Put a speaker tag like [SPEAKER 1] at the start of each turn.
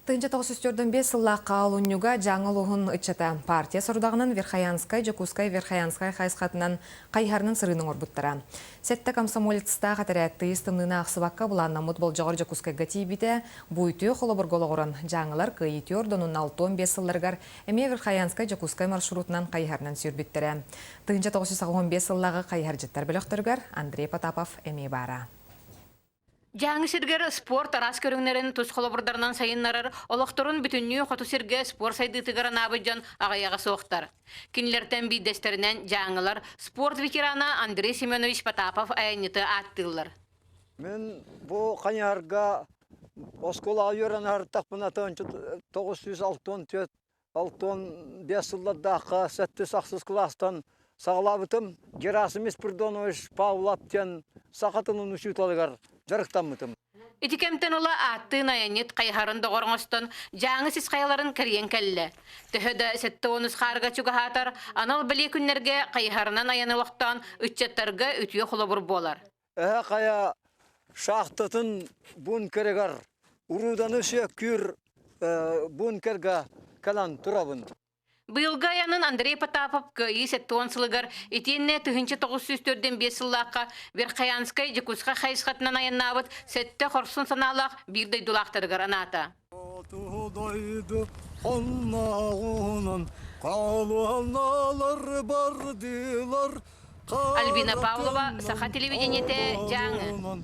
[SPEAKER 1] 1945 сыллаахха олунньуга Дьааҥы улууһун ыччата партия сорудаҕынан Верхоянскай, Дьокуускай Верхоянскай хайысхатынан хайыһарынан сырыыны оҥорбуттара. Сэттэ комсомолецтаах этэрээт тыйыс тымныыны аахсыбакка былааннаммыт болдьоҕор Дьокуускайга тиийбитэ, бу үтүө холобурга олоҕуран, дьааҥылар Кыайыы түөрт 65 сылларыгар эмиэ Верхоянскай Дьокуускай маршрутунан хайыһарынан сүүрбүттэрэ. 1985 сыллааҕы хайыһардьыттар бөлөхтөрүгэр Андрей Потапов эмиэ баара.
[SPEAKER 2] Дьааҥы сиргэр спорт араас көрүҥнэрин тус холобурдарынан сайыннарар, олохторун бүтүннүү хоту сиргэ спорт сайдыытыгар анаабыт дьон аҕыйаҕа суохтар. Кинилэртэн биирдэстэринэн дьааҥылар спорт ветерана Андрей Семенович Потапов айанньыты ааттыыллар.
[SPEAKER 3] Мин бу хайыһарга оскуолаҕа үөрэнэ сырыттахпына 964 65 сыллардаахха сэттис ахсыс кылаастан саҕалаабытым. Герасим Спиридонович Павлов диэн саха тылын учууталыгар дьарыктаммытым.
[SPEAKER 2] Ити кэмтэн ыла ааттыын айанньыт хайыһарын доҕор оҥостон Дьааҥы сис хайаларын кэрийэн кэллэ. Төһө да 70 хаарга чугаһаатар, анал бэлиэ күннэргэ хайыһарынан айаны олохтоон ыччаттарга үтүө холобур буолар.
[SPEAKER 3] Эһэ хайа шахтатын бункерыгар урууданы сүөккүүр бункерга кэлэн турабын.
[SPEAKER 2] Быйылгы айанын Андрей Потапов Кыайыы 70 сылыгар итиэннэ 1945 сыллаахха Верхоянскай Дьокуускай хайысхатынан айаннаабыт сэттэ хорсун санаалаах биир дойдулаахтарыгар анаата.
[SPEAKER 3] Дойду оннооҕунан хаалыаналар бардылар
[SPEAKER 2] Альбина Павлова, Саха телевидениетэ, Дьааҥы.